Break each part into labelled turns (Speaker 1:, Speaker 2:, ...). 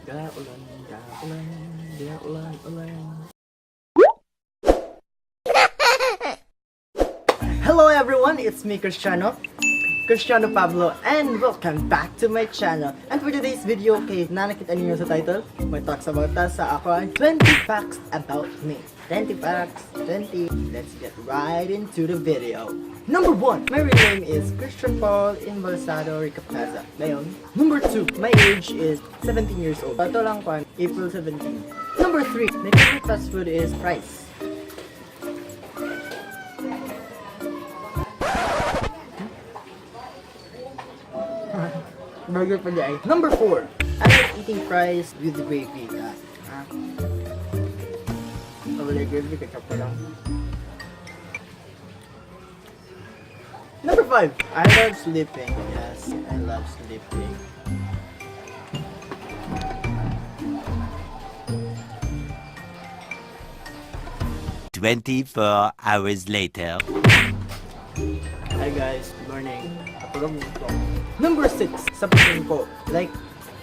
Speaker 1: Gaulan, gaulan, gaulan, ulan. Hello everyone, it's me, Cristiano. Cristiano Pablo, and welcome back to my channel. And for today's video, kay na nakita niyo sa title, may talks about ta sa ako ang 20 facts about me. 20 facts, 20. Let's get right into the video. Number 1, my real name is Christian Paul Embalsado Ricapeza. Ngayon, number 2, my age is 17 years old. Ito lang kwan, April 17. Number 3, my favorite fast food is fries. Burger pa di ay. Number 4, I like eating fries with gravy. Ah. Ah. Wala gravy, ketchup pa lang. Number 5, I love sleeping. Yes, I love sleeping.
Speaker 2: 24 hours later.
Speaker 1: Hi guys, good morning. Natulog mo to. Number 6, sa tingin ko, like,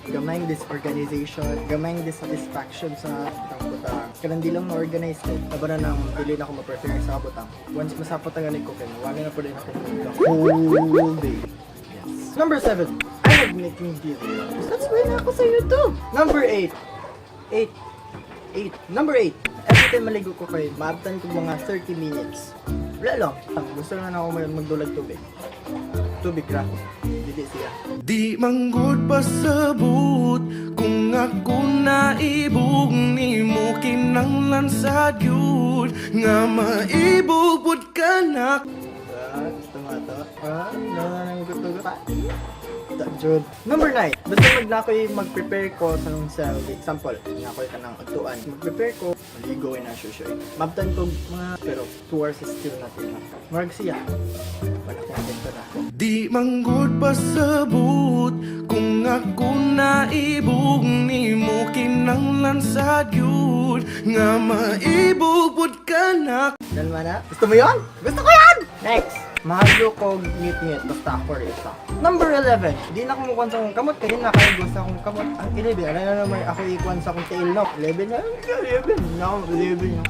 Speaker 1: gamayng disorganization, gamayng dissatisfaction sa butang. Kanang di lang ma-organize ko, taba na nang dili na ako ma-prepare sa butang. Once masapot na ganit ko, kaya wala na po din ako the whole day. Yes. Number 7, I like making videos. That's why na ako sa YouTube. Number 8, 8, 8. Number 8. Every time maligo ko kay, maabtan ko mga 30 minutes. Wala lang. Gusto lang ako magdulag tubig. Tubig ra. Dili siya.
Speaker 3: Di manggod pasabot kung ako naibog nimo kinanglan sa gyud nga maibog pud ka na.
Speaker 1: Ah, gusto mo ito? Ah, nang gusto pa. Jud. Number 9. Basta magnakoy mag-prepare ko sa nung self. Example, nakoy ka ng utuan. Mag-prepare ko, maligo na siya siya. Mabtan ko mga, pero 2 hours is still not enough. Marag siya. Wala ko na ako.
Speaker 3: Di manggod pasabot kung ako naibog nimo kinanglan sa gyud nga maibog pud ka na.
Speaker 1: Dal na? Gusto mo yon? Gusto ko yan! Next! Mahalo ko ngit-ngit, basta ako rin isa. Number 11. Di na kumukuan sa akong kamot, kaya na kayo sa akong kamot. Ang 11, alam na naman ako ikuan sa akong tail, no? 11 na, 11, no, 11, no.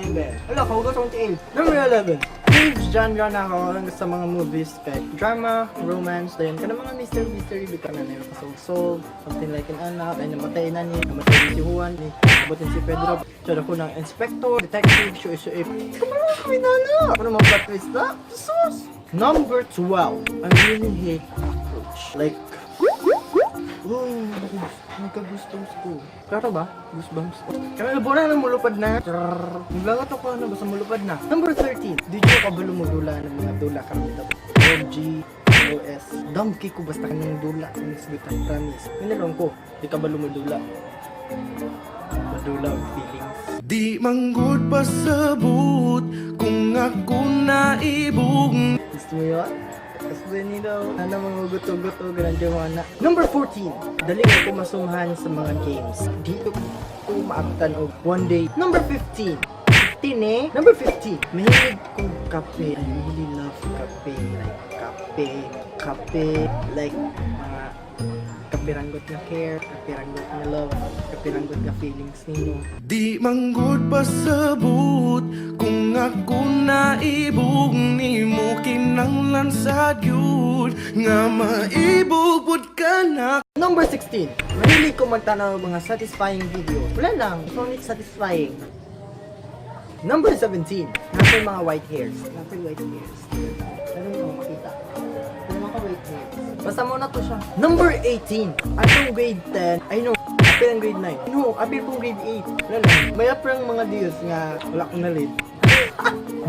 Speaker 1: 11. Ala, kahugas akong tail. Number 11. Faves genre na ako sa mga movies kay drama, romance, dayon kana mga mystery mystery bitaw na nayo kasolve solve, something like an anak, ay namatay na ni, namatay ni si Juan, ni abutin si Pedro. Tsada ko ng inspector, detective, sure sure. Kumaro kami na na. Ano mga plot twist na? Sus! Number 12. I really hate cockroach. Like, oh, nagka-goosebumps ko. Klaro ba? Goosebumps. Kaya na na mulupad na. Trrrr. Naglagat ako ano, basta mulupad na. Number 13. Di ko kabalo mo dula ng mga dula karon dito. OG, OS. Donkey ko basta kanyang dula. Miss Gutan, promise. Minalong ko. Di kabalo mo dula. Madula ang feelings.
Speaker 3: Di manggod pasabot kung ako naibog
Speaker 1: Gusto mo yun? Gusto nila. Ano mga guto-guto, ganun yung mga na. Number 14. Dali ko masumhan sa mga games. Dito ko maabtan og one day. Number 15. 15 eh. Number 15. Mahilig kong kape. I really love kape. Like kape, kape, like mga kapiranggot na care, kapiranggot na love, kapiranggot na feelings ninyo.
Speaker 3: Di manggod pasabot kung ako naibog nimo kinanglan sa gyud nga maibog pud ka na.
Speaker 1: Number 16. Mahilig ko magtanaw ng mga satisfying video. Wala lang. Found it satisfying. Number 17. Nasa yung mga white hairs. Nasa yung white hairs. Ano mo makita? Ano mga white hairs? Basta mo na to siya. Number 18. Atong grade 10. I know. Apil ang grade 9. No, apil kong grade 8. Wala lang. May aprang mga deals nga wala akong na-lead.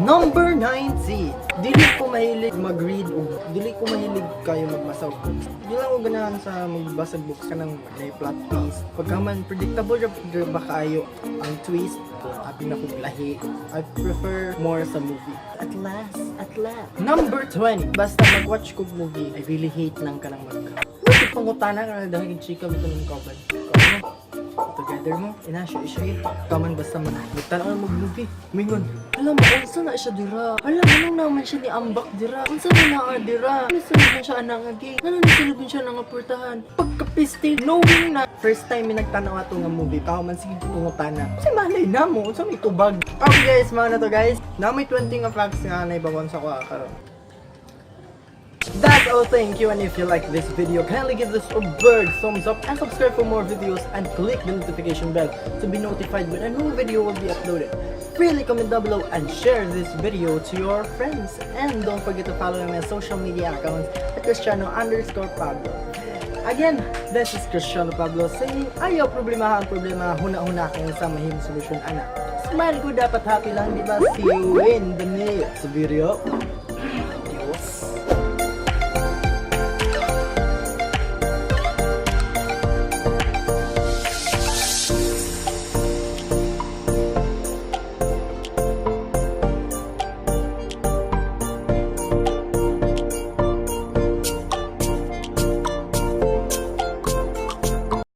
Speaker 1: Number 19. Dili ko mahilig mag-read og dili ko mahilig kayo magbasa og books. Di lang ko ganahan sa magbasa og books kanang may plot twist. Pagka man predictable ra ra ba kaayo ang twist, abi na kog lahi. I prefer more sa movie. At last, at last. Number 20. Basta mag-watch kog movie, I really hate lang kanang mag Bakit pangutana ka na dahil chika bitaw ng kauban? Together mo, ina siya siya eh. Kaman basta man, magtanaw na mag-movie. Mingon, alam mo, unsa na siya dira? Alam mo, nung naman siya ni Ambak dira? Unsa na naa dira? Nasulubin siya anang agi? Ano nasulubin siya nga purtahan? Pagka Piste, knowing na first time mi nagtanaw ato nga movie, pa man sige pangutana. Kasi malay na mo, unsa may tubag. Okay guys, mao na to, guys. Na may 20 nga facts nga naibawon sa kuha karon. That's all, thank you, and if you like this video, kindly give this a big thumbs up and subscribe for more videos and click the notification bell to be notified when a new video will be uploaded. Freely comment down below and share this video to your friends. And don't forget to follow my social media accounts at Cristiano_Pablo. Again, this is Cristiano Pablo saying, "Ayaw problema ang problema, huna-huna kung sa mahimong solusyon, ana." Smile ko, dapat happy lang, di ba? See you in the next video.